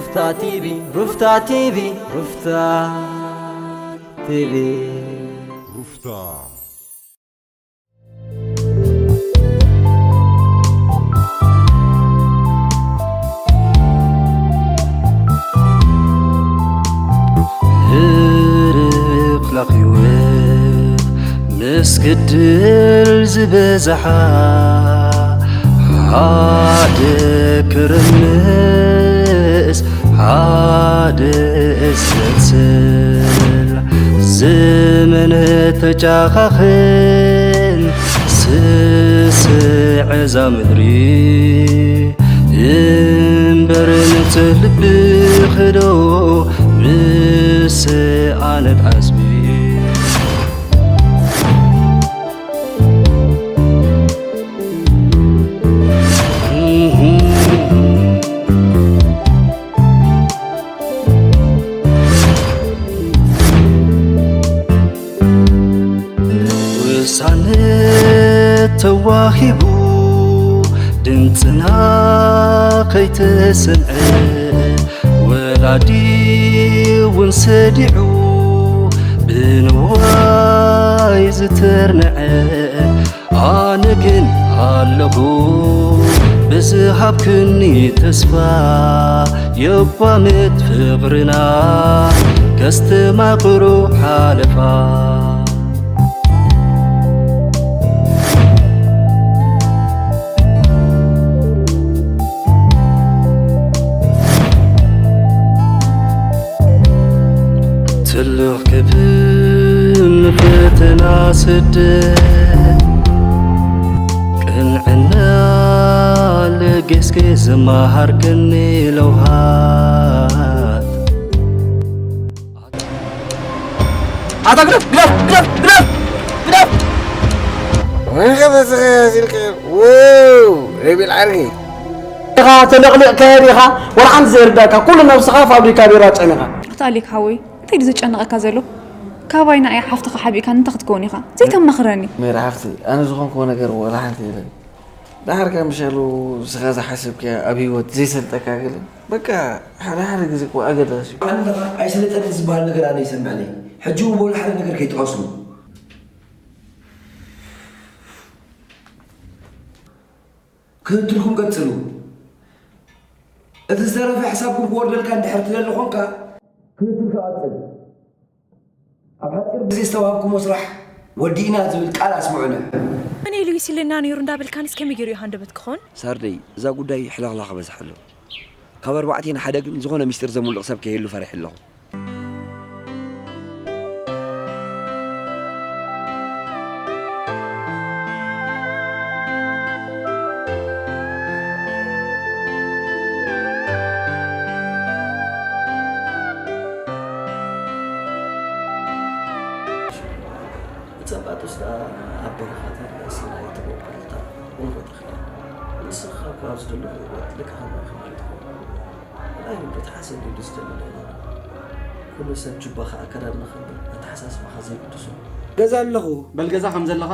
ሩፍታ ቲቪ፣ ሩፍታ ቲቪ፣ ሩፍታ ቲቪ። ሩፍታ። ህርፍላኽ ህይወት ምስ ግድል ዝበዝሓ፣ ሓደ ክርምስ ሓደ ዘስል፣ ዘመን ተጫኻኽን ስስዕ እዛ ምድሪ፣ እምበር ንጽህ ልብኺ ዶ ምስ ኣነት ዓስቢ። ውሳነ ተዋሂቡ ድምፅና ከይተሰምዐ፣ ወላዲ እውን ሰዲዑ ብንዋይ ዝተርንዐ፣ ኣነ ግን ኣለኹ ብዝሃብክኒ ተስፋ፣ የቋምት ፍቕርና ከስተማቕሮ ሓለፋ። ትልኽ ክብል ንፈተና ስደት፣ ቅንዕና ለገስኪ ዝመሃርክኒ ለውሃት። ኣታ ግደፍ፣ ግደፍ፣ ግደፍ፣ ግደፍ፣ ግደፍ! ወይኔ በስኺ ያሲልክ፣ ው፣ ሬቢል ዓርኪ። ኢኻ ተለቕሊቕካዮ ዲኻ? ወላ ሓንቲ ዘይርዳእካ፣ ኩሉ ነብስኻ ፋብሪካ ቢራ ጨሚኻ። ኣታ ኣሌክ ሓወይ፣ እንታይ ድዩ ዘጨንቐካ ዘሎ? ካባይ ንዓይ ሓፍትኻ ሓቢእካኒ እንታይ ክትከውን ኢኻ? ዘይተማኽረኒ። ሜሪ ሓፍቲ፣ ኣነ ዝኾንክዎ ነገር ወላ ሓንቲ የለን። ደሓር ከኣ ምሻሉ ንስኻ ዝሓሰብካዮ ኣብ ህይወት ዘይሰልጠካ ገለ፣ በቃ፣ ሓደ ሓደ ግዜ እኮ ኣገዳሲ እዩ። ኣነ ደኣ ኣይሰለጠንን ዝበሃል ነገር ኣነ ይሰምዕን እየ። ሕጂ እውን ወላ ሓደ ነገር ከይጠቐስኩ። ክትትልኩም ቀጽሉ። እቲ ዝተረፈ ሕሳብኩም ክወርደልካ እንድሕር ትደሊ ኾንካ፣ ክትትልካ ቀጽል። ኣብ ሓጺር ግዜ ዝተዋህብኩሞ ስራሕ ወዲእና ዝብል ቃል ኣስምዑና። መን ኢሉ ይሲለና ነይሩ እንዳበልካንስ ከመይ ገይሩ እዩ ሃንደበት ክኾን? ሳርደይ፣ እዛ ጉዳይ ሕልኽላኽ በዝሓ ኣሎ። ካብ ኣርባዕቴና ሓደ ግን ዝኾነ ሚስጥር ዘምልቕ ሰብ ከይህሉ ፈሪሐ ኣለኹ። ብጸባእ ጡስ ደኣ ኣብ በረኻታት ናይ ሲናይ ትበቁል እታ እንኮ ተኽሊ። ንስኻ እኳ ኣብዚ ዘሎ ህይወት ልክኻ ማይ ከም ኣይትኸውን። ኣይ፣ እንዶ ተሓሰብ ድዩ ዝደሊ ዘሎ? ኩሉ ሰብ ጁባኻ ኣከዳድናኻ እምበር ኣተሓሳስባኻ ዘይግድሶ። ገዛ ኣለኹ። በል ገዛ ከም ዘለኻ፣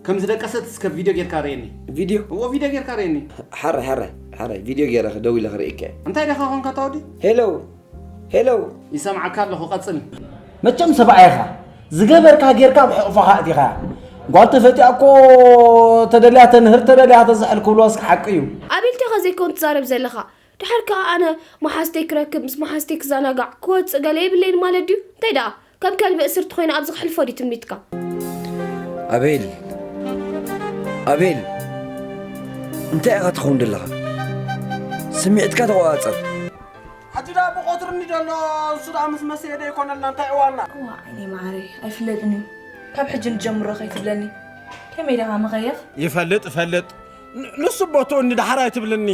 ከም ዝደቀሰት እስከ ቪድዮ ጌርካ ርእየኒ። ቪድዮ? እዎ፣ ቪድዮ ጌርካ ርእየኒ። ሓራይ፣ ሓራይ፣ ሓራይ፣ ቪድዮ ጌረ ደው ኢለ ክርእየካ እየ። እንታይ ደኻ ኾንካ እታ ወዲ? ሄሎ፣ ሄሎ። ይሰምዓካ ኣለኹ፣ ቀጽል። መቸም ሰብኣይ ኢኻ። ዝገበርካ ጌርካ ኣብ ሕቑፋኻ ኣእቲኻያ። ጓል ተፈቲኣ እኮ ተደልያ ተንህር፣ ተደልያ ተዝሕል ክብልዋ እስኪ ሓቂ እዩ። ኣቤል፣ እንታይ ኢኻ ዘይኮን ትዛረብ ዘለኻ? ድሓር ከኣ ኣነ መሓዝተይ ክረክብ፣ ምስ መሓዝተይ ክዘናጋዕ፣ ክወጽእ ገለ የብለይን ማለት ድዩ? እንታይ ደኣ? ከም ከልቢ እስርቲ ኮይነ ኣብዚ ክሕልፎ ድዩ ትምኒትካ? ኣቤል፣ ኣቤል፣ እንታይ ኢኻ ትኸውን ዘለኻ? ስምዒትካ ተቆጻጸር። ሕጂ ደኣ ብቆጽርኒ ዘሎ፣ እሱ ደኣ ምስ መሰየ ዶ ይኮነልና፣ እንታይ እዋና? እዋ ዓይነይ መዓረይ፣ ኣይፍለጥን እዩ። ካብ ሕጂ ንጀምሮ ከይትብለኒ። ከመይ ደኣ መኸየፍ? ይፈልጥ፣ እፈልጥ። ን-፣ ንሱ ቦትኡ እንድሕር ኣይትብልኒ።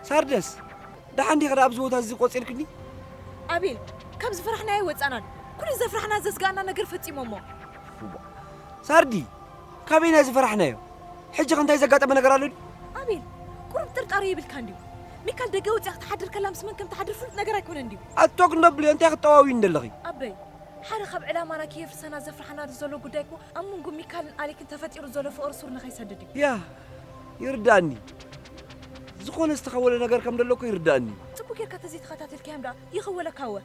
ሳርደስ፣ ደሓን ዲኺ ደኣ ኣብዚ ቦታ እዚ ቆጺርክኒ? ኣቤል፣ ካብ ዝፈራሕናዮ ወጻናን ኩሉ ዘፍራሕና ዘስጋእና ነገር ፈጺሞሞ። ሳርዲ፣ ካበይ ናይ ዝፈራሕናዮ? ሕጂ ከ እንታይ ዘጋጠመ ነገር ኣሎ ድዩ? ኣቤል፣ ቁሩብ ጥርጣረ የብልካን ድዩ? ሚካል ደገ ወጺኣ ክትሓድር ከላ ምስ መን ከም ትሓድር ፍሉጥ ነገር ኣይኮነን ድዩ? ኣቶ ክንደብልዮ እንታይ ክትጠዋውዩ እንደለኺ? ኣበይ፣ ሓደ ካብ ዕላማና ከየፍርሰና ዘፍርሓና ዘሎ ጉዳይ እኮ ኣብ መንጎ ሚካልን ኣሌክን ተፈጢሩ ዘሎ ፍቕሪ ሱር ንኸይሰድድ እዩ። ያ፣ ይርዳእኒ። ዝኾነ ዝተኸወለ ነገር ከም ዘሎ እኮ ይርዳእኒ። ጽቡቕ ጌርካ ተዘይተኸታተልካዮም ደኣ ይኸወለካ እወ።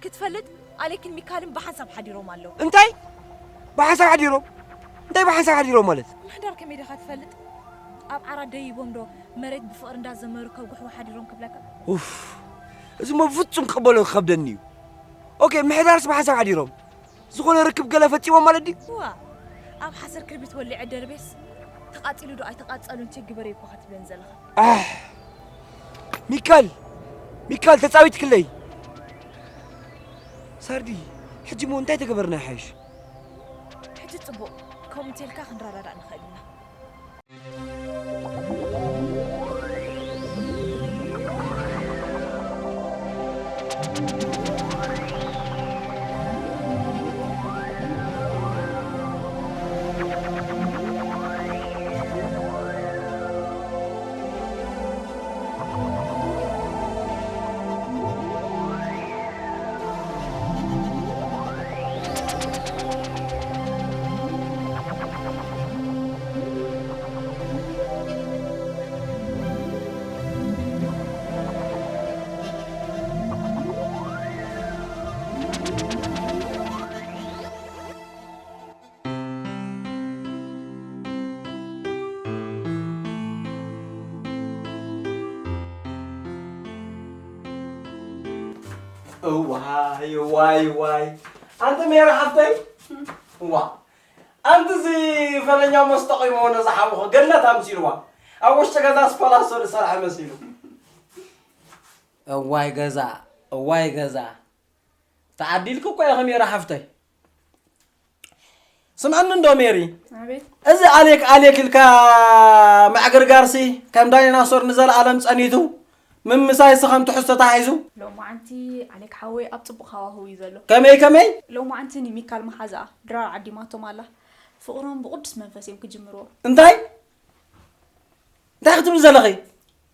ክትፈልጥ ኣሌክን ሚካልን ብሓንሳብ ሓዲሮም ኣለዉ። እንታይ? ብሓንሳብ ሓዲሮም? እንታይ ብሓንሳብ ሓዲሮም ማለት? ምሕዳር ከመይ ዲኻ ትፈልጥ? ኣብ ዓራት ደይቦም ዶ መሬት ብፍቕሪ እንዳዘመሩ ከጉሕዉ ሓዲሮም ክብለካ? ኡፍ፣ እዚ እሞ ብፍጹም ክቕበሎ ክኸብደኒ እዩ። ኦኬ፣ ምሕዳርስ ብሓንሳብ ሓዲሮም? ዝኾነ ርክብ ገለ ፈጺሞም ማለት ድዩ? እዋ፣ ኣብ ሓሰር ክርቢት ወሊዐ ደርቤስ ተቓጺሉ ዶ ኣይተቓጸሉን ቸግበረ እኮ ክትብለኒ ዘለኻ። ኣሕ፣ ሚካል፣ ሚካል ተጻዊትክለይ። ሳርዲ፣ ሕጂ እሞ እንታይ ተገበርና ይሓይሽ? ሕጂ ጽቡቕ፣ ከምኡ እንተልካ ክንረዳዳእ ንኽእል ኢና። እዋይ እዋይ እዋይ፣ ኣንቲ ሜሪ ሓፍተይ፣ እዋ፣ ኣንቲ እዚ ፈለኛ መስጠቒ መሆነ ዝሓውኹ ገነት ኣምሲልዋ፣ ኣብ ውሽጢ ገዛ ስፓላሶ ዝሰርሐ መሲሉ። እዋይ ገዛ፣ እዋይ ገዛ። ተዓዲልኪ እኮ ኢኺ ሜሪ ሓፍተይ። ስምዕኒ እንዶ ሜሪ፣ ኣቤት። እዚ ኣሌክ ኣሌክ ኢልካ ምዕግርጋርሲ ከም ዳይናሶር ንዘለኣለም ጸኒቱ፣ ምምሳይሲ ከም ትሕዝቶ ተታሒዙ። ሎማዓንቲ ኣሌክ ሓወይ ኣብ ጽቡቕ ሃዋህው እዩ ዘሎ። ከመይ ከመይ? ሎማዓንቲ ንሚካል መሓዛኣ ድራር ዓዲማቶም ኣላ። ፍቕሮም ብቕዱስ መንፈስ እዮም ክጅምርዎ። እንታይ? እንታይ ክትብሊ ዘለኺ?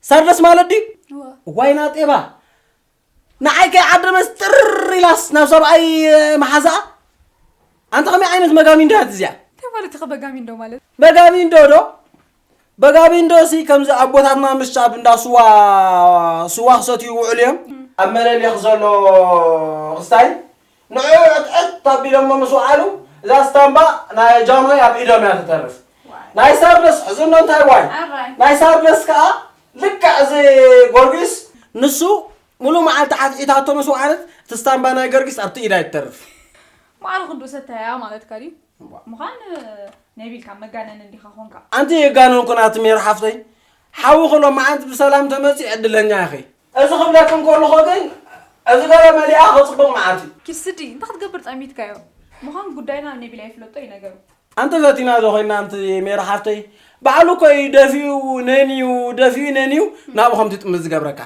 ሳርደስ ማለት ድዩ? እወ። ዋይና ጤባ። ንዓይ ከይዓደመስ ጥር ኢላስ ናብ ሰብኣይ፣ እ፣ መሓዛኣ? ኣንታ ከመይ ዓይነት መጋሚንዶ እያ እዚኣ? እንታይ ማለት ኢኻ በጋሚንዶ ማለት? በጋሚንዶ ዶ? በጋሚንዶ ሲ ከምዚ ኣቦታትና ምሽ ኣብ እንዳ ስዋ፣ ስዋ ክሰትዩ ይውዕሉ እዮም። ኣብ መለሊኽ ዘሎ ክስታይ ንዕኡ ዕጥዕጥ ኣቢሎሞ ምስ ወዓሉ፣ እዛ ስታምባ ናይ ጃንሆይ ኣብ ኢዶም እያ ትተርፍ። ዋይ። ናይ ሳርደስ ሕዝኖ እንታይ ዋይ? ኣራይ። ናይ ሳርደስ ከኣ ልክዕ እዚ ጎርጊስ ንሱ ሙሉእ መዓልቲ ዓትዒታቶ ምስ ወዓለት፣ እቲ ስታምባ ናይ ገርጊስ ኣብቲ ኢዳ ይተርፍ። ማዕረ ክንዱ ሰታያ ማለትካ ድዩ? እዋ። ምዃን ነቢልካ መጋነን እንዲኻ ኾንካ። ኣንቲ የጋነንኩ ናቲ ሜሪ ሓፍተይ። ሓዊ ክሎ መዓልቲ ብሰላም ተመጺኡ ዕድለኛ ኢኺ። እዚ ክብለኪ እንከለኹ ግን፣ እዚ ገለ መሊኣ ክጽብቕ መዓልቲ። ኪድ ስዲ፣ እንታይ ክትገብር ጠሚትካዮ? ምዃን ጉዳይና ነቢል ኣይፍለጦ እዩ ነገሩ። ኣንቲ ፈቲና ዶ ኮይና ኣንቲ ሜሪ ሓፍተይ? ባዕሉ እኮ እዩ ደፊኡ ነንዩ፣ ደፊኡ ነንዩ ናብኡ ከም ትጥምት ዝገብረካ።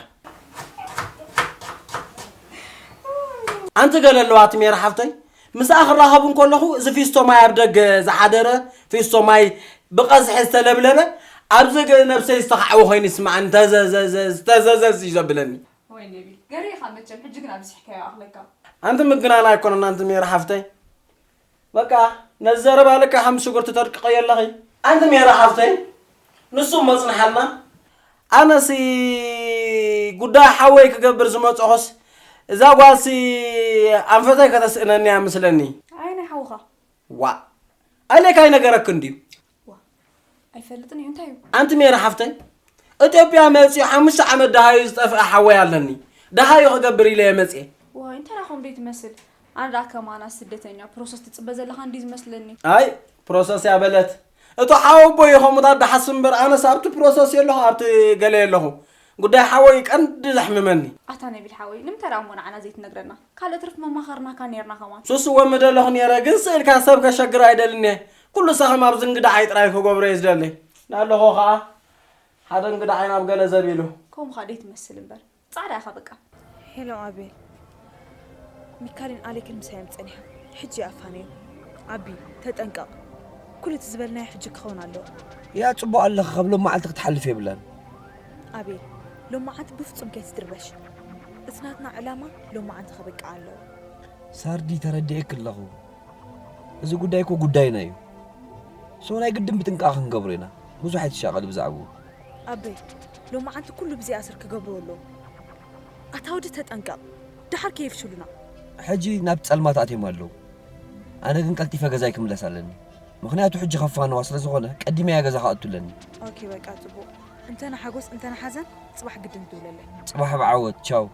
ኣንቲ ገለ ኣለዋ ኣቲ ሜሪ ሓፍተይ፣ ምስኣ ክራኸብ እንከለኹ እዚ ፊስቶ ማይ ኣብ ደገ ዝሓደረ ፊስቶ ማይ ብቐዝሒ ዝተለብለበ ኣብዚ ገ-፣ ነብሰይ ዝተኻዕወ ኮይኑ ይስምዓኒ። ተዘዘዘ-፣ ተዘዘዝ እዩ ዘብለኒ። ወይ ነቢል፣ ገሪኻ መቸም፣ ሕጂ ግን ኣብዚሕካዮ ኣኽለካ። ኣንቲ ምግናን ኣይኮነን ኣንቲ ሜሪ ሓፍተይ። በቃ፣ ነዚ ዘረባ ልክዕ ከም ሽጉርቲ ተድቅቐዮ ኣለኺ። ኣንቲ ሜሪ ሓፍተይ፣ ንሱ መጽንሓልና። ኣነሲ ጉዳይ ሓወይ ክገብር ዝመጽኹስ፣ እዛ ጓልሲ ኣንፈተይ ከተስእነኒ እያ ምስለኒ። ኣይ፣ ናይ ሓውኻ። ዋእ! ኣሌክ ኣይነገረክን ድዩ? ዋ፣ ኣይፈልጥን እዩ፣ እንታይ እዩ? ኣንቲ ሜሪ ሓፍተይ፣ ኢትዮጵያ መጺኡ ሓሙሽተ ዓመት ደሃዩ ዝጠፍአ ሓወይ ኣለኒ። ደሃዩ ክገብር ኢለ እየ መጺኤ። ዋይ፣ እንታይ ደኣ ከምኡ ትመስል? ኣነ ደኣ ከማና ስደተኛ ፕሮሰስ ትጽበ ዘለኻ እንዲ ዝመስለኒ። ኣይ፣ ፕሮሰስ እያ በለት። እቶ ሓወቦይ እዩ ከምኡታት ደሓስ እምበር፣ ኣነስ ኣብቲ ፕሮሰስ የለኹ፣ ኣብቲ ገለ የለኹ። ጉዳይ ሓወይ ቀንዲ ዘሕምመኒ። ኣታ ነቢል ሓወይ፣ ንምንታይ ደኣ እሞ ንዓና ዘይትነግረና? ካልእ ትርፍ መማኸርናካ ኔርና ከማን። ሱስ እወ ምደለኹ ኔረ፣ ግን ስእልካ ሰብ ከሸግር ኣይደልን እየ። ኩሉ ሰኸም ኣብዚ እንግድዓይ ጥራይ ክገብሮ እየ ዝደሊ። እናለኹ ኸኣ ሓደ እንግድዓይ ናብ ገለ ዘቢሉ። ከምኡ ኸኣ ደይትመስል እምበር። ጻዕዳ ኢኻ በቃ። ሄሎ ኣቤል፣ ሚካልን ኣሌክን ምሳይ እዮም ጸኒሖም። ሕጂ ይኣፋነዮም። ኣቢ፣ ተጠንቀቕ። ኩሉ እቲ ዝበልናዮ ሕጂ ክኸውን ኣለዎ። ያ ጽቡቕ ኣለኺ፣ ካብ ሎማዓንቲ ክትሓልፍ የብላን። ኣቤል፣ ሎማዓንቲ ብፍጹም ከይትድርበሽ። እቲ ናትና ዕላማ ሎማዓንቲ ከብቅዕ ኣለዎ። ሳርዲ፣ ተረዲኤኪ ኣለኹ። እዚ ጉዳይ እኮ ጉዳይና እዩ። ሶ ናይ ግድን ብጥንቃቐ ክንገብሮ ኢና። ብዙሕ ኣይትሻቐሊ ብዛዕባኡ። ኣቤል፣ ሎማዓንቲ ኩሉ ብዘይኣሰር ክገብርዎ ኣለዎም። ኣታ ወዲ ተጠንቀቕ፣ ደሓር ከየፍሽሉና። ሕጂ ናብ ጸልማት ኣትዮም ኣለዉ። ኣነ ግን ቀልጢፈ ገዛይ ክምለስ ኣለኒ። ምኽንያቱ ሕጂ ከፋንዋ ስለ ዝኾነ ቀዲመያ ገዛ ክኣቱ ኣለኒ። ኦኬ በቃ ጽቡቕ። እንተነ ሓጎስ እንተነ ሓዘን ጽባሕ ግድን ትብለለይ። ጽባሕ ብዓወት። ቻው።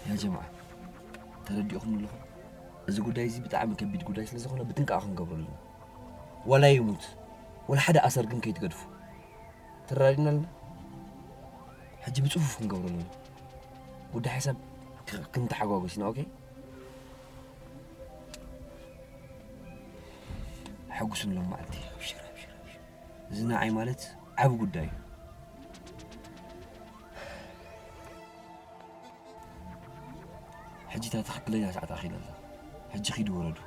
ያ ጀምዓ፣ ተረዲእኹም ኣለኹም? እዚ ጉዳይ እዚ ብጣዕሚ ከቢድ ጉዳይ ስለ ዝኾነ ብጥንቃቐ ክንገብሮ ኣለና። ዋላ ይሙት፣ ዋላ ሓደ ኣሰር ግን ከይትገድፉ። ተረዳዲና ኣለና? ሕጂ ብጽፉፍ ክንገብሮ ኣለና። ጉዳይ ሓሳብ ክ-፣ ክንተሓጓጎስ ኢና፣ ኦኬ? ሕጉስ ንሎም መዓልቲ። ኣብሽር፣ ኣብሽር፣ ኣብሽር። እዚ ንዓይ ማለት ዓቢ ጉዳይ እዩ። ሕጂ እታ ትኽክለኛ ሰዓት ኣኺላ ኣላ። ሕጂ ኺዱ ውረዱ።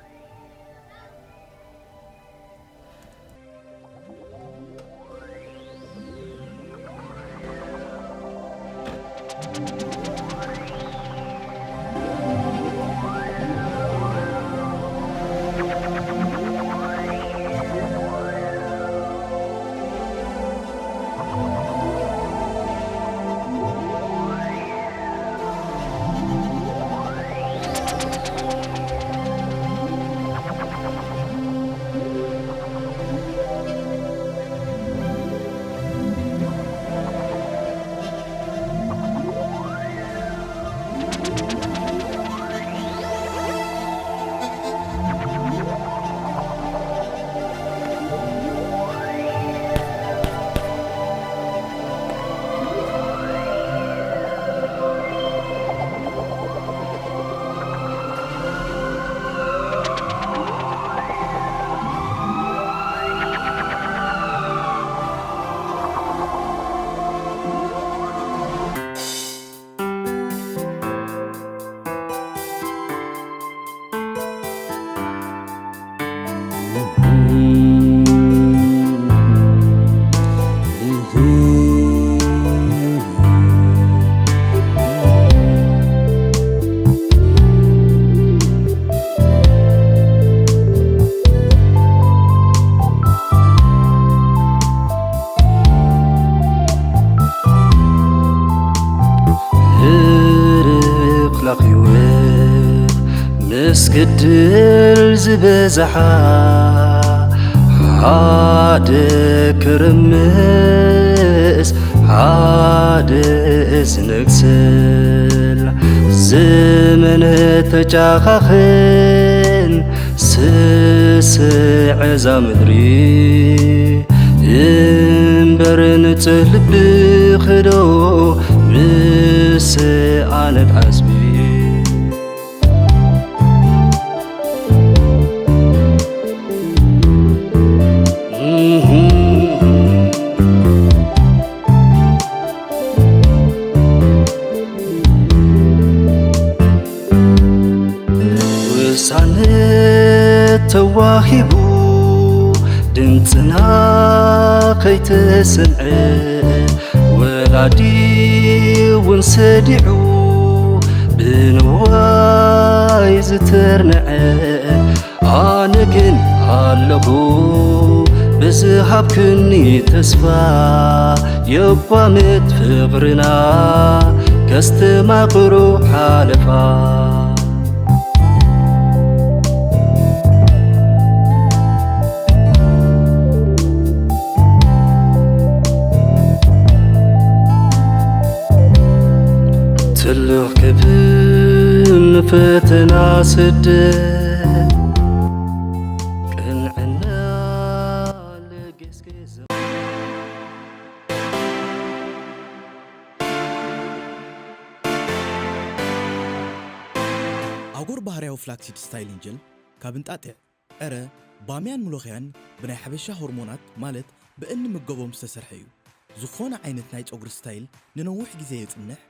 ህርኽላኽ ህይወት ምስ ግድል ዝበዝሓ፣ ሓደ ክርምስ ሓደ ዝነግስል፣ ዘመን ተጫኻኽን ስስዕ እዛ ምድሪ፣ እምበር ንጽህ ልብኺ ዶ ምስ ኣነ ትዓዝቢ? ተዋሂቡ ድምፅና ከይተሰምዐ፣ ወላዲ እውን ሰዲዑ ብንዋይ ዝተርንዐ፣ ኣነ ግን ኣለኹ ብዝሃብክኒ ተስፋ፣ የቋምት ፍቕርና ከስተማቕሮ ሓለፋ። ትልቕ ክብል ፈተና ስደት፣ ቅንዕና ለገስገስ። ኣጎር ባህርያዊ ፍላክሲድ ስታይሊንግ ጀል ካብ እንጣጢዕ፣ ዕረ፣ ባምያን ምሎኽያን ብናይ ሓበሻ ሆርሞናት ማለት ብእንምገቦም ዝተሰርሐ እዩ። ዝኾነ ዓይነት ናይ ጸጉሪ ስታይል ንነዊሕ ግዜ የጽንሕ፣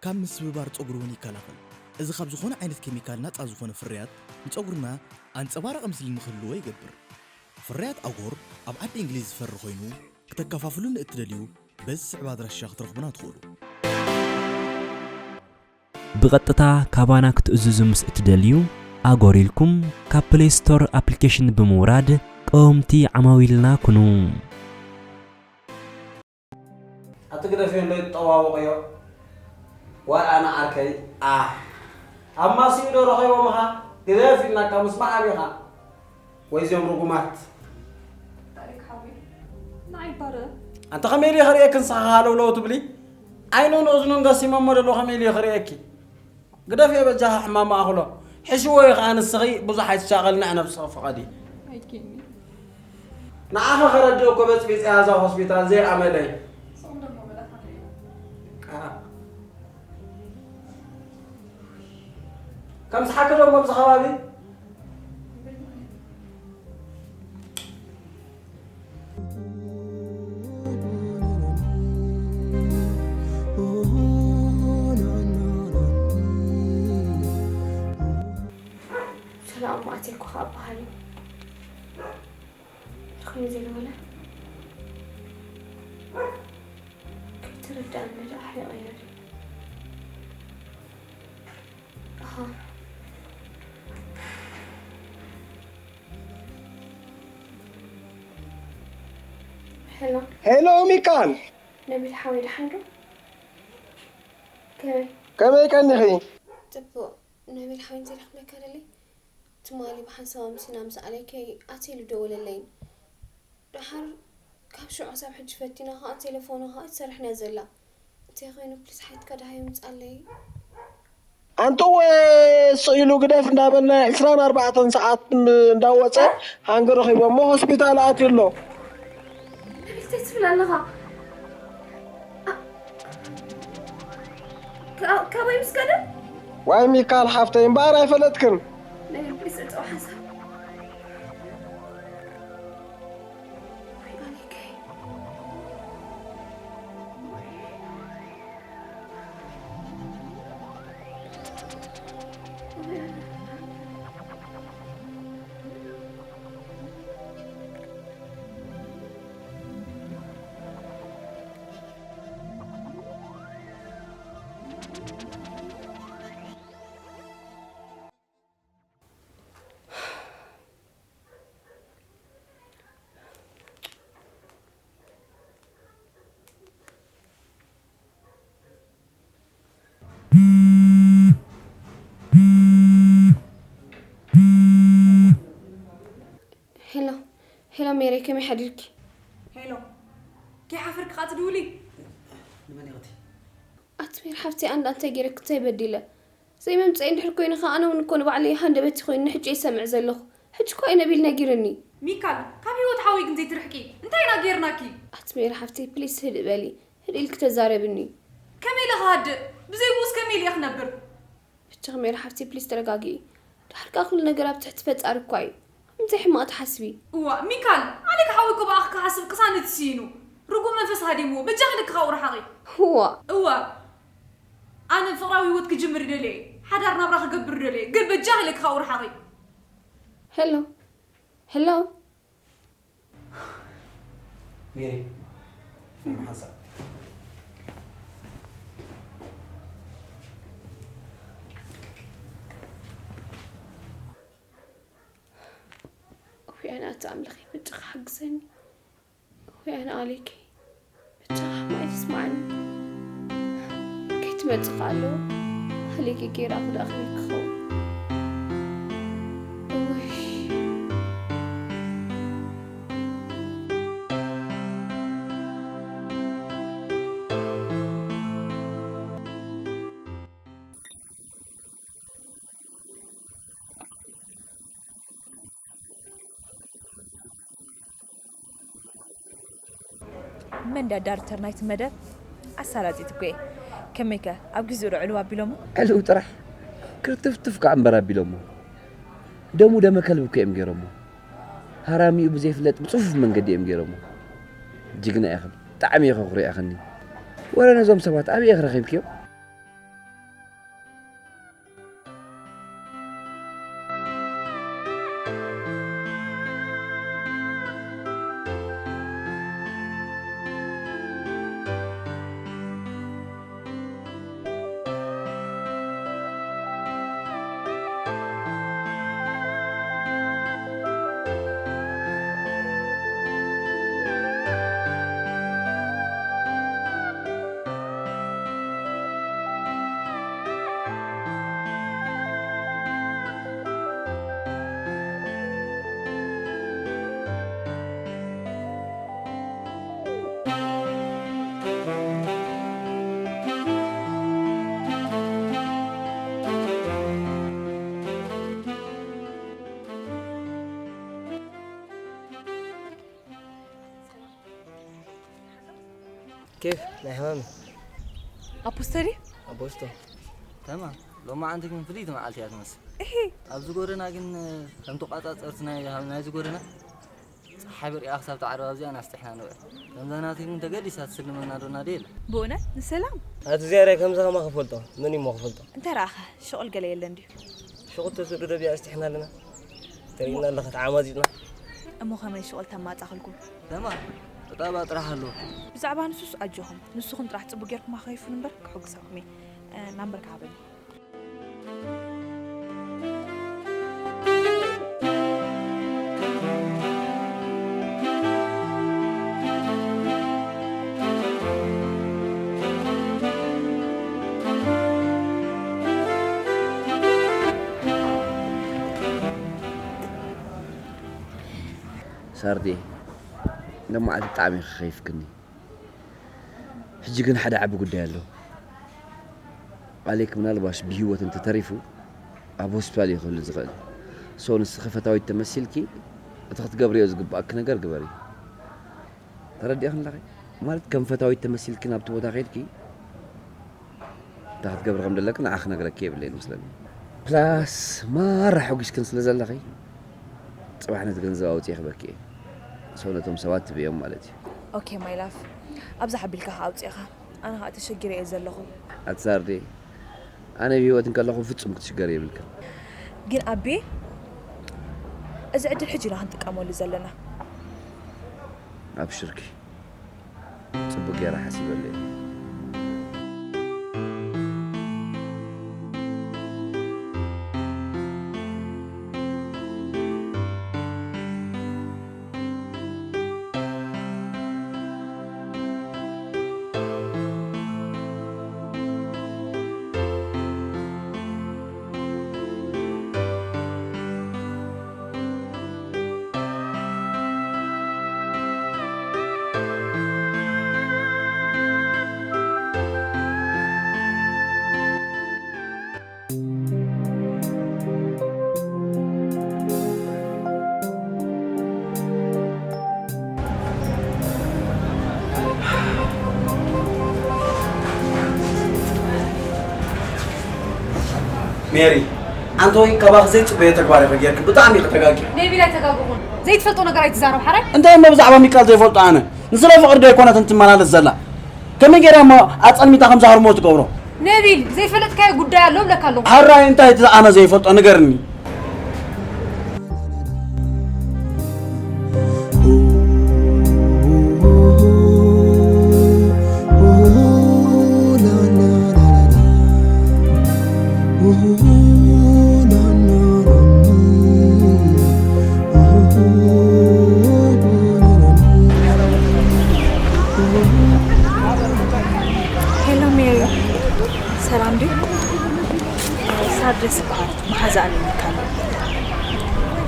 ካብ ምስብባር ጸጉሪ እውን ይከላኸል። እዚ ካብ ዝኾነ ዓይነት ኬሚካል ናጻ ዝኾነ ፍርያት ንጸጉርና ኣንጸባራቒ ምስሊ ንክህልዎ ይገብር። ፍርያት ኣጎር ኣብ ዓዲ እንግሊዝ ዝፈሪ ኮይኑ ክተከፋፍሉ ንእትደልዩ በዚ ዝስዕብ ኣድራሻ ክትረኽቡና ትኽእሉ። ብቐጥታ ካባና ክትእዝዙ ምስ እትደልዩ፣ ኣጎር ኢልኩም ካብ ፕሌይ ስቶር ኣፕሊኬሽን ብምውራድ ቀወምቲ ዓማዊልና ኩኑ። ኣቲ ግደፍዮ እንዶ ይጠዋወቕዮ። ዋይ ኣነ ዓርከይ፣ ኣህ፣ ኣብ ማስኡ ዶ ረኺቦምኻ? ግደፍ ኢልናካ ምስማዕ ኣቢኻ። ወይዚኦም ርጉማት። ታሪክ ሓወይ፣ ንዓይ ባርዕ። ኣንታ ከመይ ኢሉ ክርእየኪ ንስኻ ሃለውለው ትብሊ? ዓይኑን እዝኑን ገሲሞሞ ደሎ ከመይ ኢሉ ክርእየኪ? ግደፍዮ በጃኻ ሕማም ኣኽሎ። ሕሽዎ እዩ ኸኣ ንስኺ ብዙሕ ኣይትሻቐሊ ንዕ ነብስኺ ፍቐዲ። ኣይኪኒ። ንዓኺ ከረድእ እኮ በጽቢጽ እያ እዛ ሆስፒታል ዘይኣመለይ። ጾም ደሞ በላ ሓወይ። ቃ-፣ ከም ዝሓቂ ደሞ ኣብዚ ከባቢ ሰላም ኣትየኩ ኸኣ በሃሊ። ከመይ ዘይበለ? ከይተረድኣኒ ደኣ ሕሊቐዮ ድዩ? ኣሃ። ሄሎ። ሄሎ ሚካል። ነቢል ሓወይ ደሓን ዶ? ከመይ? ከመይ ቀኒኺ? ጽቡቕ። ነቢል ሓወይ እንተይረኽበካ ደለይ። ትማሊ ብሓንሳብ ኣምሲና ምስ ኣለይከይ ኣትየ ኢሉ ደወለለይን። ደሓር ካብ ሽዑ ክሳብ ሕጂ ፈቲና ኸኣ ቴሌፎኑ ኸኣ ኣይትሰርሕን እያ ዘላ። እንታይ ኾይኑ ፕሊስ ሓይትካ ደሃይ ምጻለይ። ኣንትወ ስቕ ኢሉ ግደፍ እንዳበልና ዕስራን ኣርባዕተን ሰዓት እንዳወጸ ሃንግ ረኺቦሞ ሆስፒታል ኣትዩ ኣሎ። እንታይ ትብል ኣለኻ? ካ-፣ ካበይ ምስ ከደ? ዋይ ሚካል ሓፍተይ እምበኣር ኣይፈለጥክን። ናይ ልቢ ስዕጽው ሓሳብ። ወይ ኣሌከይ። ሄሎ፣ ሄሎ ሜሪ፣ ከመይ ሓዲርኪ? ሄሎ፣ ከይሓፈርኪ ኸኣ ትድውሊ? ንመን ኢኺ? ኣቲ ሜሪ ሓፍተይ፣ ኣንዳ እንታይ ገይረኪ፣ እንታይ በዲለ? ዘይምምጸይ እንድሕር ኮይኑ ኸኣ ኣነ እውን እኮ ንባዕለይ ሃንደበቲ ኮይኑ ንሕጂ እየ ዝሰምዕ ዘለኹ። ሕጂ እኮ እዩ ነቢል ነጊርኒ። ሚካል፣ ካብ ህይወት ሓወይ ግን ዘይትርሕቂ። እንታይ ኢና ጌርናኪ? ኣቲ ሜሪ ሓፍተይ፣ ፕሊስ ህድእ በሊ። ህድእ ኢልኪ ተዛረብኒ። ከመይ ኢለ ክሃድእ? ብዘይ ብኡስ ከመይ ኢለ እየ ክነብር? ብቻ ሜሪ ሓፍተይ፣ ፕሊስ ተረጋግኢ። ድሓር ከኣ ኩሉ ነገር ኣብ ትሕቲ ፈጣሪ እኳ እዩ። እንታይ ሕማቕ ትሓስቢ? እዋ፣ ሚካል፣ ኣነ ክሓወይ እኮ ብኣኺ ክሓስብ ቅሳነት ስኢኑ። ርጉም መንፈስ ሃዲምዎ። በጃኺ ኢልኪ ካብኡ ርሓቒ። እዋ። እዋ። ኣነ ፍቕራዊ ህይወት ክጅምር ይደልየ እየ። ሓዳር ናብራ ክገብር ይደልየ እየ። ግን በጃኺ ኢልኪ ካብኡ ርሓቒ። ሄሎ። ሄሎ። ሜሪ፣ ሓንሳብ። ውያነ ኣቲ ኣምላኸይ፣ ብጃኻ ሓግዘኒ። ውያነ ኣሌከይ፣ ብጃኻ ማይ ትስማዓኒ። ከይትመጽእ ከኣ ኣለዎ። ኣሌከይ፣ ገይረ ኣኹ ደኣ ከመይ ክኸውን? እውይ። መን ድያ ዳይረክተር ናይቲ መደብ? ኣሳላጢት እኮ እየ። ከመይከ ኣብ ግዜኡ ዶ ዕልው ኣቢሎሞ? ዕልው ጥራሕ ክርትፍትፍ ከኣ እምበር ኣቢሎሞ። ደሙ ደመ ከልቢ እኮ እዮም ገይሮሞ። ሃራሚኡ ብዘይፍለጥ ብጽፉፍ መንገዲ እዮም ገይሮሞ። ጅግና ኢኺ። ብጣዕሚ እየ ከኹርየኽኒ። ወረ ነዞም ሰባት ኣበይ ኢኺ ረኺብክዮም? ኬፍ ናይ ሕማም ኣፖስተሪ ኣቦስቶ ተማ ሎማዓንቲ ግን ፍልይቲ መዓልቲ እያ ትመስል። ኣብዚ ጎደና ግን ከም ተቋጻጸርቲ ናይ ናይዚ ጎደና ጸሓይ በሪቓ ክሳብ ትዓርብ ኣብዚኣ ኢና ኣስጢሕና ንውዕል። ከምዛ ናተይ ግን ተገዲሳ ትስልመና ዶ ናደይ የለ። ብእውነት ንሰላም ኣቲ ዝያዳይ ከምዚ ከማ ክፈልጦ መን እሞ ክፈልጦ? እንታይ ረኣኸ? ሸቕል ገለ የለን ድዩ? ሸቑል ተስእሉ ደቢያ ኣስጢሕና ኣለና። ተሪእና ኣለኻ ተዓማጺጥና። እሞ ከመይ ሸቕል ተማጻኸልኩም? ተማ ቁጠባ ጥራሕ ኣለዎ። ብዛዕባ ንሱስ ኣጆኹም ንስኹም ጥራሕ ጽቡቕ ጌርኩም ኣኸይፉን እምበር ክሕጉሰኩም እየ። ናምበርካ ሃበኒ። ሳርዴ፣ ሎማዓንቲ ብጣዕሚ ኢኺ ከኺፍክኒ። ሕጂ ግን ሓደ ዓቢ ጉዳይ ኣሎ። ኣሌክ ምናልባሽ ብህይወት እንተተሪፉ ኣብ ሆስፒታል እዩ ክህሉ ዝኽእል። ሶ ንስኺ ፈታዊት ተመሲልኪ እቲ ክትገብርዮ ዝግብኣኪ ነገር ግበሪ። ተረዲእኽኒ ኣለኺ? ማለት ከም ፈታዊት ተመሲልኪ ናብቲ ቦታ ከይድኪ እንታይ ክትገብሪ ከም ዘለኪ ንዓኺ ክነግረኪ የብለይን መስለኒ። ፕላስ ማራ ሓጒስክን ስለ ዘለኺ ጽባሕ ነቲ ገንዘብ ኣውጽኤ ክህበኪ እየ። ሰው ነቶም ሰባት ትብዮም ማለት እዩ። ኦኬ ማይ ላቭ፣ ኣብዛ ሓቢልካ ከኣ ኣውጽኤኻ። ኣነ ከኣ ተሸጊረ እየ ዘለኹ። ኣትሳርዴ፣ ኣነ ብህይወት እንከለኹ ፍጹም ክትሽገር የብልክን። ግን ኣቤ፣ እዚ ዕድል ሕጂ ኢና ክንጥቀመሉ ዘለና። ኣብሽርኪ። ጽቡቕ ገይረ ሓሲበሉ እየ። ሜሪ ኣንቶይ ካባኺ ዘይጽበዮ ተግባር ኢኺ ጌርኪ ብጣዕሚ ኢኺ ተጋጊ። ኔቪል ኣይተጋገኹን ዘይትፈልጦ ነገር ኣይትዛረብ ሓራይ። እንታይ እሞ ብዛዕባ ሚካል ዘይፈልጦ ኣነ ንስለ ፍቕሪ ዶ ኣይኮነትን ትመላለስ ዘላ ከመይ ጌራ እሞ ኣጸልሚታ ከምዛ ህርሞ ትገብሮ። ኔቪል ዘይፈለጥካዮ ጉዳይ ኣሎ እብለካ ኣለኹ። ሓራይ እንታይ እቲ ኣነ ዘይፈልጦ ንገርኒ።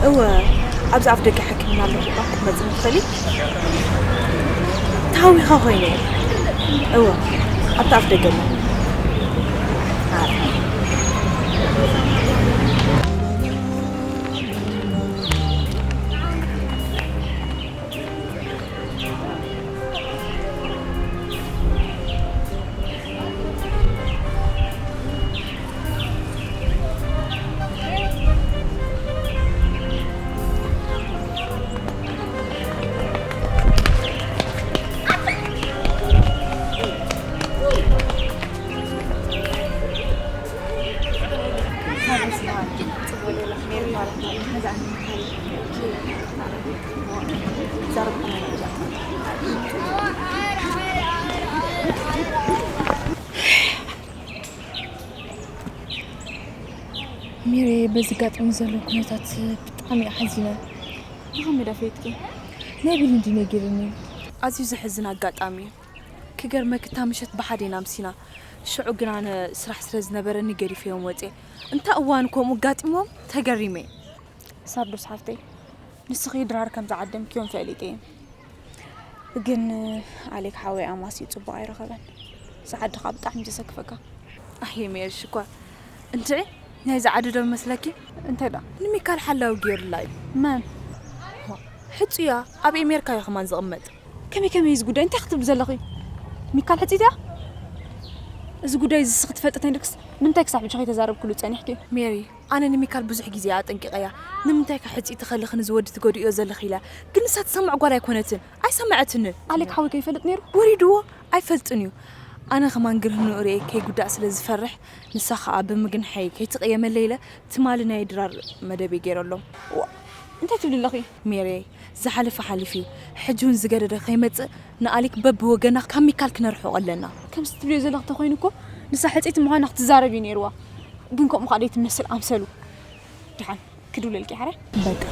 እወ፣ ኣብዚ ኣፍ ደገ ሕክምና ኣለኹ እባ ክትመጽእ ትኽእሊ? ተሃዊኻ ኮይነ እየ። እወ፣ ኣብቲ ኣፍ ደገ ኣለኹ። ሚሬ፣ በዚ ጋጥሚ ዘሎ ኩነታት ብጣዕሚ እየ ሓዚነ። ንኸመይ ዳ ፈይጥኪ? ነቢል እንዲ ነጊርኒ። ኣዝዩ ዘሕዝን ኣጋጣሚ እዩ። ክገርመኪ፣ እታ ምሸት ብሓደ ኢና ኣምሲና። ሽዑ ግን ኣነ ስራሕ ስለ ዝነበረኒ ገዲፈዮም ወፅየ። እንታይ እዋን ከምኡ ኣጋጢሞም ተገሪመ። ሳርዶስ ሓፍተይ፣ ንስኺ ድራር ከም ዝዓደምክዮም ፈሊጠ እየ። ግን ኣሌክ ሓወይ ኣማስዩ ጽቡቕ ኣይረኸበን። እዚ ዓዲ ከኣ ብጣዕሚ ዘሰክፈካ። ኣየ ሜሪ ሽኮር፣ እንድዒ ናይዚ ዓዲ ዶ መስለኪ? እንታይ ደኣ? ንሚካል ሓላዊ ገይሩላ እዩ። መን? ሕጹያ ኣብ ኤሜሪካ እዩ ከማን ዝቕመጥ። ከመይ ከመይ እዚ ጉዳይ እንታይ ክትብሊ ዘለኺ? ሚካል ሕጽይት እያ? እዚ ጉዳይ እዚ ንስኺ ትፈልጢ ተይንድክስ ንምንታይ ክሳብ ሕጂ ከይተዛረብክሉ ጸኒሕኪ? ሜሪ፣ ኣነ ንሚካል ብዙሕ ግዜ እየ ኣጠንቂቐያ። ንምንታይ ከ ሕጽይቲ ከለኺ ነዚ ወዲ ትጎድእዮ ዘለኺ ኢለ። ግን ንሳ ትሰምዕ ጓል ኣይኮነትን። ኣይሰምዐትንን። ኣሌክ ሓወይ ከይፈልጥ ነይሩ? ወሪድዎ ኣይፈልጥን እዩ። ኣነ ከማን ግርህንኡ ርእየ ከይጉዳእ ስለ ዝፈርሕ፣ ንሳ ኸኣ ብምግንሐይ ከይትቕየመለይ ኢለ ትማሊ ናይ ድራር መደበይ ገይረሎም። ዋ፣ እንታይ ትብሊ ኣለኺ? ሜሪየይ፣ ዝሓለፈ ሓሊፉ እዩ። ሕጂ እውን ዝገደደ ከይመጽእ ንኣሌክ በብወገና ካብ ሚካል ክነርሕቖ ኣለና። ከምዚ ትብልዮ ዘለኺ ተኾይኑ እኮ ንሳ ሕጽይቲ ምዃና ክትዛረብ እዩ ነይርዋ። ግን ከምኡ ኸኣ ደይትመስል ኣምሰሉ። ደሓን ክድውለልኪ ሓረ። በቃ።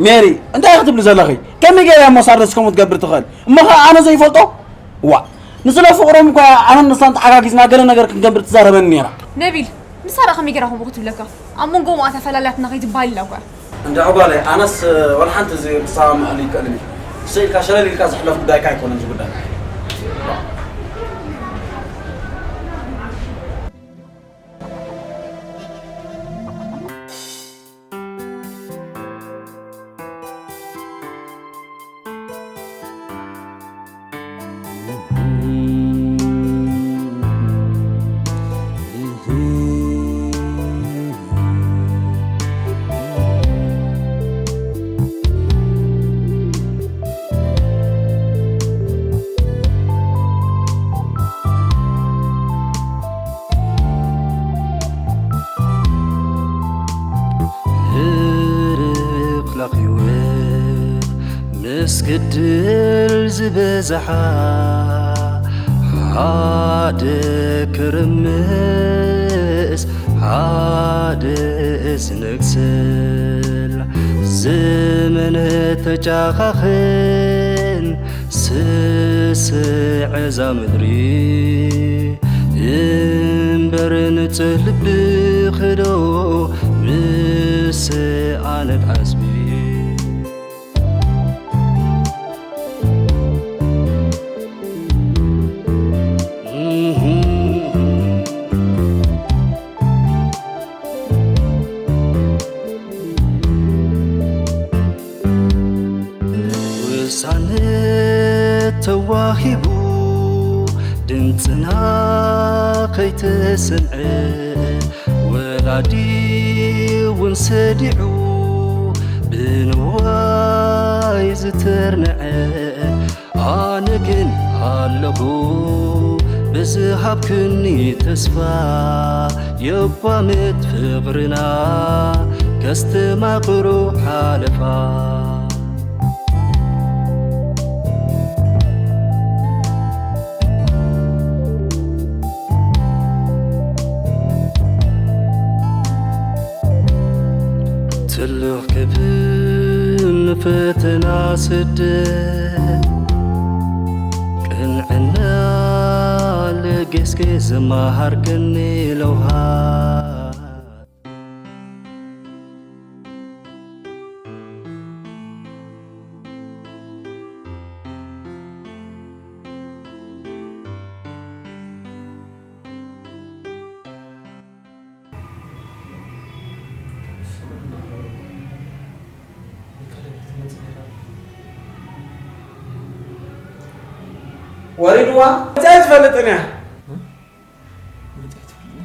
ሜሪ፣ እንታይ ክትብሊ ዘለኺ? ከመይ ገይራ እሞ ሳርደስ ከምኡ ትገብር ትኽእል? እሞ ኸኣ ኣነ ዘይፈልጦ? ዋ፣ ንስለ ፍቕሮም እኳ ኣነን ንሳን ተሓጋጊዝና ገለ ነገር ክንገብር ትዛረበኒ ነይራ። ነቢል፣ ንሳ ደኣ ከመይ ገይራ ከምኡ ክትብለካ? ኣብ መንጎኦም ኣተፈላልያትና ከይትበሃል ኢላ እኳ። እንድዒ ጓለይ፣ ኣነስ ወላ ሓንቲ እዚ ክሰማምዐሉ ይክእልን እዩ። እሰይ ኢልካ ሸለል ኢልካ ዝሕለፍ ጉዳይካ ኣይኮነን እዚ ጉዳይ። ህርኽላኽ ህይወት ምስ ግድል ዝበዝሓ ሓደ ክርምስ ሓደ ዝነግስል ዘመን ተጫኻኽን ስስዕ እዛ ምድሪ እምበር ንጹህ ልቢ ክዶ ምስኣነት ዓጽሚ። ውሳነ ተዋሂቡ ድምፅና ከይተሰምዐ ወላዲ እውን ሰዲዑ ብንዋይ ዝተርንዐ ኣነ ግን ኣለኹ ብዝሃብክኒ ተስፋ የቋምት ፍቕርና ከስተማቕሮ ሓለፋ። ትልኽ ክብል ንፈተና ስደት ቅንዕ ገስገስ ዘማሃርክኒ ለውሃት። ወሪድዋ? እንታይ ትፈልጥን እያ? እንታይ ትፈልጥን እያ?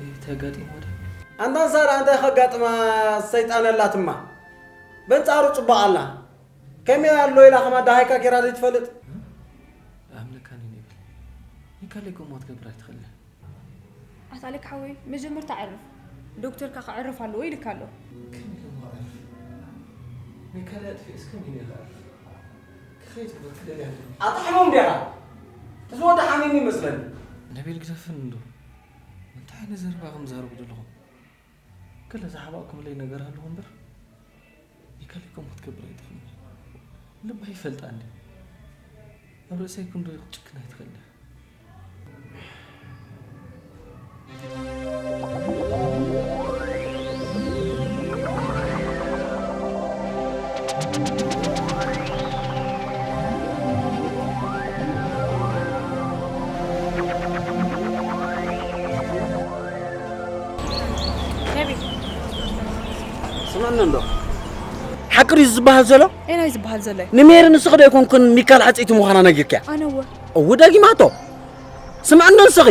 እንታይ ኣጋጢምዋ ድያ? ኣንታ ንሳ ደኣ እንታይ ከጋጥማ ሰይጣን ኣላትማ። በንጻሩ ጽቡቕ ኣላ። ከመይ ኣሎ ኢላ ከማን ደሃይካ ጌራ ዘይትፈልጥ? ኣምለካኒ ኔብል። ሚካለይ ከምኡ ክትገብር ኣይትኽእልን። ኣታ ኣሌክ ሓወይ፣ መጀመርታ ኣዕርፍ። ዶክተርካ ከዕርፍ ኣለዎ ኢልካ ኣሎ። ከመይ ኢለ እሞ ኣዕርፍ? ሚካለይ ኣጥፊኤስ ከመይ ኢለ ኣዕርፍ? ክኸይድ እኮ ክደልያ ኣለኒ። ኣታ ሕሙም ዲኻ? እዚ ወዲ ሓሚሙ ይመስለኒ። ነቢል ግደፍኒ እንዶ። እንታይ ዓይነት ዘረባ ከም ትዛረቡ ዘለኹም? ገለ ዝሓባእኩምለይ ነገር ኣለኹም እምበር። ሚካለይ ከምኡ ክትገብር ኣይትኽእልን እያ። ልባ ይፈልጣ እንዲ ኣብ ርእሰይ ክንዶ ክትጭክን ኣይትኽእልን እያ። ነቢ። ስምዕኒ እንዶ። ሓቂ ድዩ ዝበሃል ዘሎ? ኤናይ ዝበሃል ዘሎ እዩ። ንሜሪ ንስኺ ዶ ኣይኮንክን ሚካል ዓፀይቲ ምዃና ነጊርክያ? ኣነ እወ። እው ደጊማቶ። ስምዕኒ ንስኺ።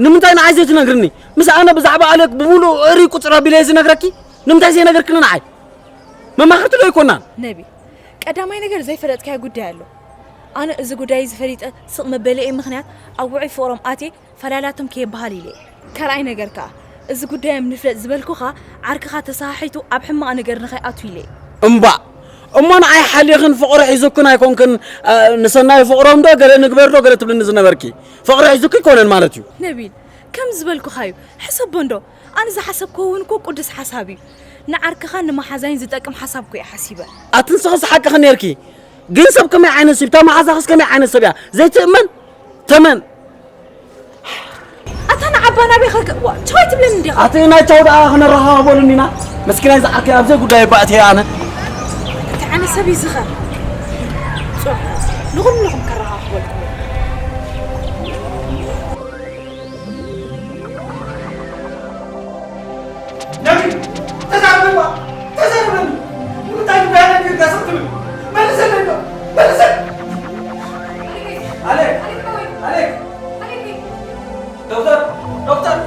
ንምንታይ ንዓይ ዘይትነግርኒ? ምስ ኣነ ብዛዕባ ኣሌክ ብምሉእ እሪ ቁፅር ኣቢለ ዝነግረኪ? ንምንታይ ዘይነገርክኒ ንዓይ? መማኽርቲ ዶ ኣይኮናን? ነቢ፣ ቀዳማይ ነገር ዘይፈለጥካዮ ጉዳይ ኣሎ። ኣነ እዚ ጉዳይ እዚ ፈሊጠ ስቕ መበለኤ ምኽንያት ኣብ ውዑይ ፍቕሮም ኣትየ ፈላላቶም ከየበሃል ኢለ። ካልኣይ ነገር ከኣ፣ እዚ ጉዳዮም ንፍለጥ ዝበልኩኻ ዓርክኻ ተሰሓሒቱ ኣብ ሕማቕ ነገር ንኸይኣቱ ኢለ። እምባእ! እሞ ንዓይ ሓሊኽን ፍቕሪ ሒዙክን ኣይኮንክን፣ እ፣ ንሰናይ ፍቕሮም ዶ ገለ ንግበር ዶ ገለ ትብልኒ ዝነበርኪ? ፍቕሪ ሒዙኪ ኣይኮነን ማለት እዩ። ነቢል፣ ከም ዝበልኩኻዩ፣ ሕሰቦ እንዶ። ኣነ ዝሓሰብክዎ እውን እኮ ቅዱስ ሓሳብ እዩ። ንዓርክኻን ንመሓዛይን ዝጠቅም ሓሳብ እኮ እየ ሓሲበ። ኣቲ ንስኽስ ሓቅኺ ኔርኪ። ግን ሰብ ከመይ ዓይነት ሰብ፣ እታ መሓዛኽስ ከመይ ዓይነት ሰብ እያ? ዘይትእመን? ተመን። ኣታ ንዓባ ናበይ ከ-፣ ዋ፣ ቻው ኣይትብለኒ እንዲኻ? ኣቲ ናይ ቻው ደኣ ክነረኻኽበሉ እንዲና? መስኪናይ ዝዓርከይ ኣብ ዘይጉዳይ ባእተየ ኣነ። እንታይ ዓይነት ሰብ እዩ ዝኸ-፣ ጾ-፣ ንኹልኹም ከረኻኽበልኩም። ነቢ፣ ተዛረበ፣ ተዛረበኒ። ንምንታይ ጉዳይ ነቢ ጋር ስትብል? መልሰለይ ነው፣ መልሰ። ኣሌክ፣ ኣሌክ፣ ዶክተር፣ ዶክተር።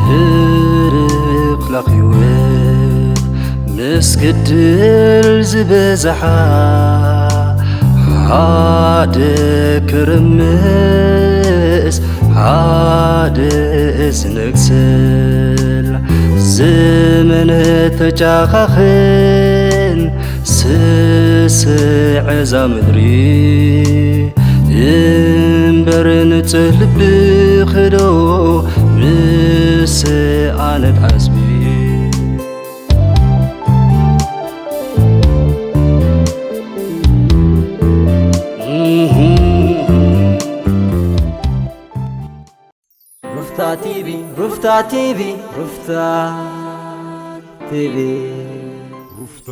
ህርብ ክላኽ ህይወት ምስ ግድል ዝበዝሓ፣ ሓደ ክርምስ ሓደ ዝነግስል፣ ዘመን ተጫኻኽን ስስዕ እዛ ምድሪ፣ እምበር ንጽህ ልብኺ ዶ ምስ ኣነት ዓስቢ። ሩፍታ ቲቪ፣ ሩፍታ ቲቪ፣ ሩፍታ ቲቪ። ሩፍታ